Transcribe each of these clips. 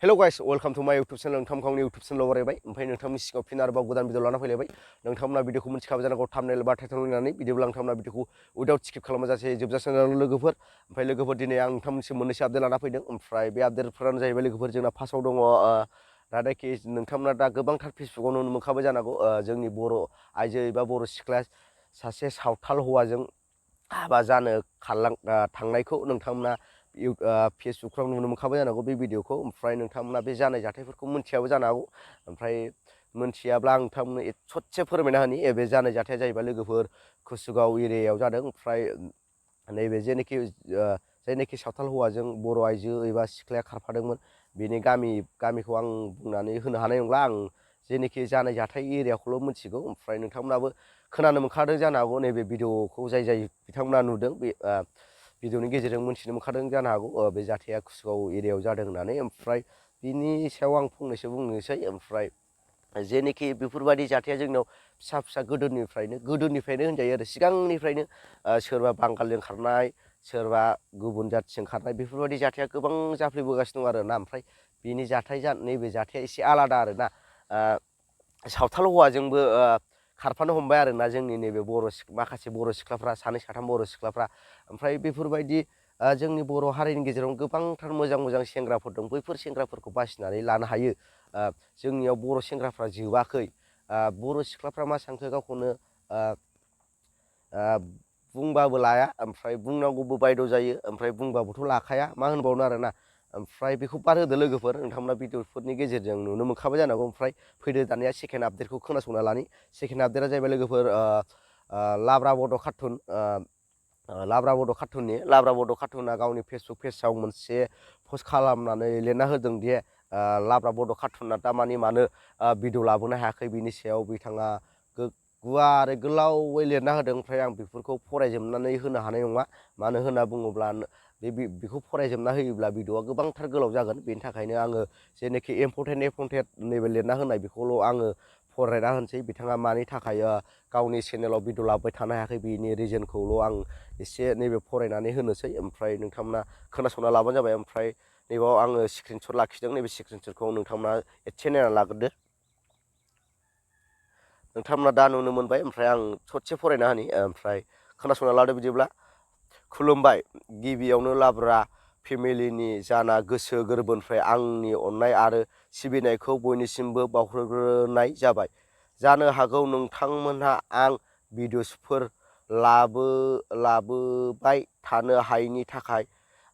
hello guys welcome to माय YouTube channel नोंथांमोनखौ आंनि YouTube चैनलाव बरायबाय ओमफ्राय नोंथांनि सिगाङाव फिन आरोबाव गोदान भिडिअ लाना फैलायबाय नोंथांमोना भिडिअखौ मिथिखाबाय जानांगौ थाम्बनेल बा टाइटेल नायनानै बिदिब्ला नोंथांमोना भिडिअखौ उइदाउट स्किप खालामाजासे जोबजासिम लोगोफोर ओमफ्राय लोगोफोर दिनै आं नोंथांमोननिसिम मोननैसो आपडेट लाना फैदों ओमफ्राय बे आपडेटफोरानो जाहैबाय लोगोफोर जोंना फार्स्टआव दङ दादाखि नोंथांमोना दा गोबांथार फेसबुकाव नुनो मोनखाबाय जानांगौ जोंनि बर' आइजो एबा बर' सिख्ला सासे सावथाल हौवाजों हाबा जानो थांनायखौ नोंथांमोना फेसबुकफ्राव नुनो मोनखाबाय जानांगौ बे भिडिअखौ ओमफ्राय नोंथांमोना बे जानाय जाथायफोरखौ मिथियाबो जानो हागौ ओमफ्राय मिथियाब्ला आं नोंथांमोननो ससे फोरमायना होनि बे जानाय जाथाया जाहैबाय लोगोफोर कुसुगाव एरियायाव जादों ओमफ्राय नैबे जायनाखि सावथाल हौवाजों बर' आइजो एबा सिख्लाया खारफादोंमोन बेनि गामिखौ आं बुंनानै होनो हानाय नंला आं जेनाखि जानाय जाथाय एरियाखौल' मिथिगौ ओमफ्राय नोंथांमोनाबो खोनानो मोनखादों जानो हागौ नैबे भिडिअखौ जाय बिथांमोना नुदों बे भिडिअनि गेजेरजों मिथिनो मोनखादों जानो हागौ बे जाथाया कुसुगाव एरियायाव जादों होननानै ओमफ्राय बिनि सायाव आं फंनैसो बुंनोसै ओमफ्राय जेनाखि बेफोरबायदि जाथाया जोंनाव फिसा फिसा गोदोनिफ्रायनो होनजायो आरो सिगांनिफ्रायनो सोरबा बांगालजों खारनाय सोरबा गुबुन जाथिजों खारनाय बेफोरबायदि जाथाया गोबां जाफ्लेबोगासिनो दं आरोना ओमफ्राय बिनि नैबे जाथाया एसे आलादा आरोना सावथाल हौवाजोंबो खारफानो हमबाय आरोना जोंनि नैबे माखासे बर' सिख्लाफ्रा सानै साथाम बर' सिख्लाफ्रा ओमफ्राय बेफोरबायदि जोंनि बर' हारिनि गेजेराव गोबांथार मोजां मोजां सेंग्राफोर दं बैफोर सेंग्राफोरखौ बासिनानै लानो हायो जोंनियाव बर' सेंग्राफ्रा जोबाखै बर' सिख्लाफ्रा मा सानखो गावखौनो बुंबाबो लाया ओमफ्राय बुंनांगौबो बायद' जायो ओमफ्राय बुंबाबोथ' लाखाया मा होनबावनो आरोना ओमफ्राय बेखौ बाद होदो लोगोफोर नोंथांमोना भिडिअफोरनि गेजेरजों नुनो मोनखाबाय जानांगौ ओमफ्राय फैदो दानिया सेकेन्ड आपडेटखौ खोनासंना लानि सेकेन्ड आपडेटआ जाहैबाय लोगोफोर लाब्रा बड' कार्टुना गावनि फेसबुक पेजाव मोनसे पस्ट खालामनानै लिरना होदों दि लाब्रा बड' कार्टुना दामानि मानो भिडिअ लाबोनो हायाखै बिनि सायाव बिथाङा गुवारै गोलावै लिरना होदों ओमफ्राय आं बेफोरखौ फरायजोबनानै होनो हानाय नङा मानो होनना बुङोब्ला बेखौ फरायजोबना होयोब्ला भिडिअआ गोबांथार गोलाव जागोन बेनि थाखायनो आङो जेनाखि इम्परटेन्ट नैबे लिरना होनाय बेखौल' आङो फरायना होनोसै बिथाङा मानि थाखाय गावनि चेनेलाव भिडिअ लाबोबाय थानो हायाखै बिनि रिजनखौल' आं एसे नैबे फरायनानै होनोसै ओमफ्राय नोंथांमोना खोनासंना लाबानो जाबाय ओमफ्राय नैबाव आङो स्क्रिनशट लाखिदों नैबे स्क्रिनशटखौ नोंथांमोना एसे नायना लाग्रोदो नोंथांमोना दा नुनो मोनबाय ओमफ्राय आं ससे फरायना होनि ओमफ्राय खोनासंना लादो बिदिब्ला खुलुमबाय गिबियावनो लाब्रा फेमिलिनि जाना गोसो गोरबोनिफ्राय आंनि अननाय आरो सिबिनायखौ बयनिसिमबो बावहरग्रोनाय जाबाय जानो हागौ नोंथांमोनहा आं भिडिअसफोर लाबोबाय थानो हायैनि थाखाय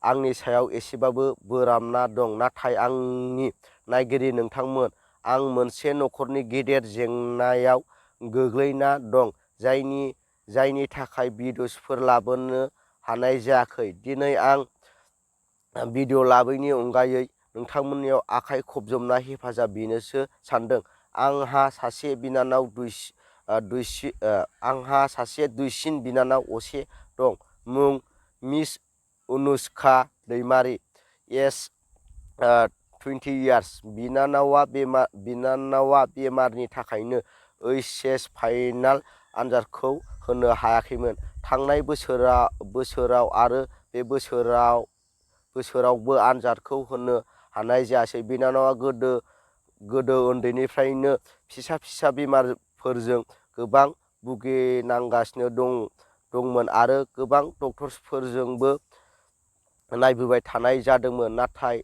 आंनि सायाव एसेबाबो बोराबना दं नाथाय आंनि नायगिरि नोंथांमोन आं मोनसे न'खरनि गेदेर जेंनायाव गोग्लैना दं जायनि थाखाय भिडिअसफोर लाबोनो हानाय जायाखै दिनै आं भिडिअ लाबोयैनि अनगायै नोंथांमोननियाव आखाइ खबजबना हेफाजाब बिनोसो सानदों आंहा सासे दुइसिन बिनानाव असे दं मुं मिस अनुष्का दैमारि एज 20 इयार्स बिनानावा बेमारनि थाखायनो ओइचएस फाइनाल आनजादखौ होनो हायाखैमोन थांनाय बोसोराव आरो बे बोसोरावबो आनजादखौ होनो हानाय जायासै बिनानावा गोदो उन्दैनिफ्रायनो फिसा बेमारफोरजों गोबां भुगिनांगासिनो दंमोन आरो गोबां डक्टरफोरजोंबो नायबोबाय थानाय जादोंमोन नाथाय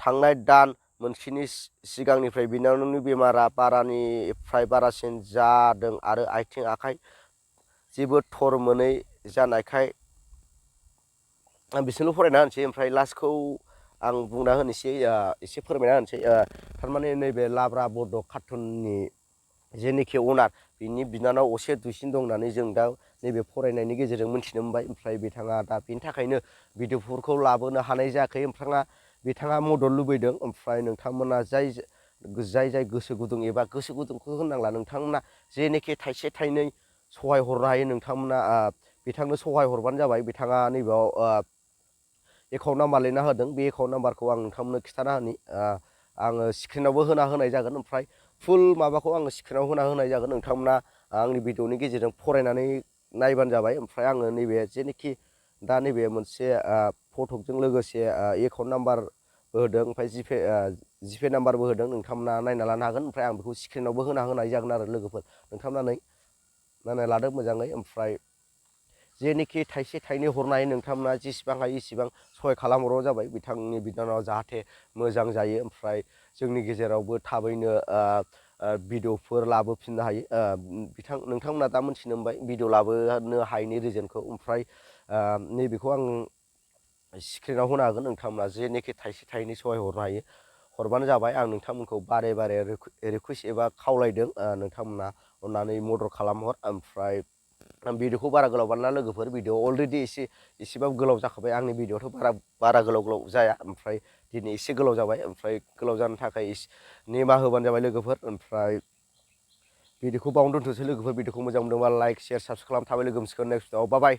थांनाय दान मोनसेनि सिगांनिफ्राय बिनानावनि बेमारा बारानिफ्राय बारासिन जादों आरो आथिं आखाइ जेबो थर मोनै जानायखाय आं बिसोरनो फरायना होनोसै ओमफ्राय लास्टखौ आं बुंना होनोसै एसे फोरमायना होनोसै थारमाने नैबे लाब्रा बड' कार्टुननि जेनाखि अनार बिनि बिनानाव असे दुइसिन दं होननानै जों दा नैबे फरायनायनि गेजेरजों मिथिनो मोनबाय ओमफ्राय बिथाङा दा बेनि थाखायनो भिडिअफोरखौ लाबोनो हानाय जायाखै बिथाङा मदद लुबैदों ओमफ्राय नोंथांमोना जाय गोसो गुदुं एबा गोसो गुदुंखौ होननांला नोंथांमोना जेनाखि थाइसे थाइनै सहाय हरनो हायो नोंथांमोना बिथांनो सहाय हरबानो जाबाय बिथाङा नैबेयाव एकाउन्ट नाम्बार लिरना होदों बे एकाउन्ट नाम्बारखौ आं नोंथांमोननो खिन्थाना होनि आङो स्क्रिनावबो होनाय जागोन ओमफ्राय फुल माबाखौ आङो स्क्रिनाव होनाय जागोन नोंथांमोना आंनि भिडिअनि गेजेरजों फरायनानै नायबानो जाबाय ओमफ्राय आङो नैबे जेनाखि दा नैबे मोनसे फटकजों लोगोसे एकाउन्ट नाम्बार होदों ओमफ्राय जिपे नाम्बारबो होदों नोंथांमोना नायना लानो हागोन ओमफ्राय आं बेखौ स्क्रिनावबो होनाय जागोन आरो लोगोफोर नोंथांमोना नायना लादो मोजाङै ओमफ्राय जेनोखि थाइसे थाइनै हरनाय नोंथांमोना जेसेबां हायो इसेबां सहाय खालामहरबानो जाबाय बिथांनि बिनानावा जाहाथे मोजां जायो ओमफ्राय जोंनि गेजेरावबो थाबैनो भिडिअफोर लाबोफिननो हायो नोंथांमोना दा मोनथिनो मोनबाय भिडिअ लाबोनो हायैनि रिजनखौ ओमफ्राय नैबेखौ आं स्क्रिनाव होनो हागोन नोंथांमोना जेनोखि थाइसे थाइनै सहाय हरनो हायो हरबानो जाबाय आं नोंथांमोनखौ बारे बारे रिकुवेस्ट एबा खावलायदों नोंथांमोना अननानै मदद खालामहर ओमफ्राय भिडिअखौ बारा गोलाव बानायना लोगोफोर भिडिअ अलरेडि एसेबाबो गोलाव जाखाबाय आंनि भिडिअआथ' बारा गोलाव जाया ओमफ्राय दिनै एसे गोलाव जाबाय ओमफ्राय गोलाव जानो थाखाय निमाहा होबानो जाबाय लोगोफोर ओमफ्राय भिडिअखौ बावनो दोनथ'सै लोगोफोर भिडिअखौ मोजां मोनदोंबा लाइक शेयार साबसक्राइब खालाम थाबाय लोगो मोनसिगोन नेक्स्ट भिडिअआव बाय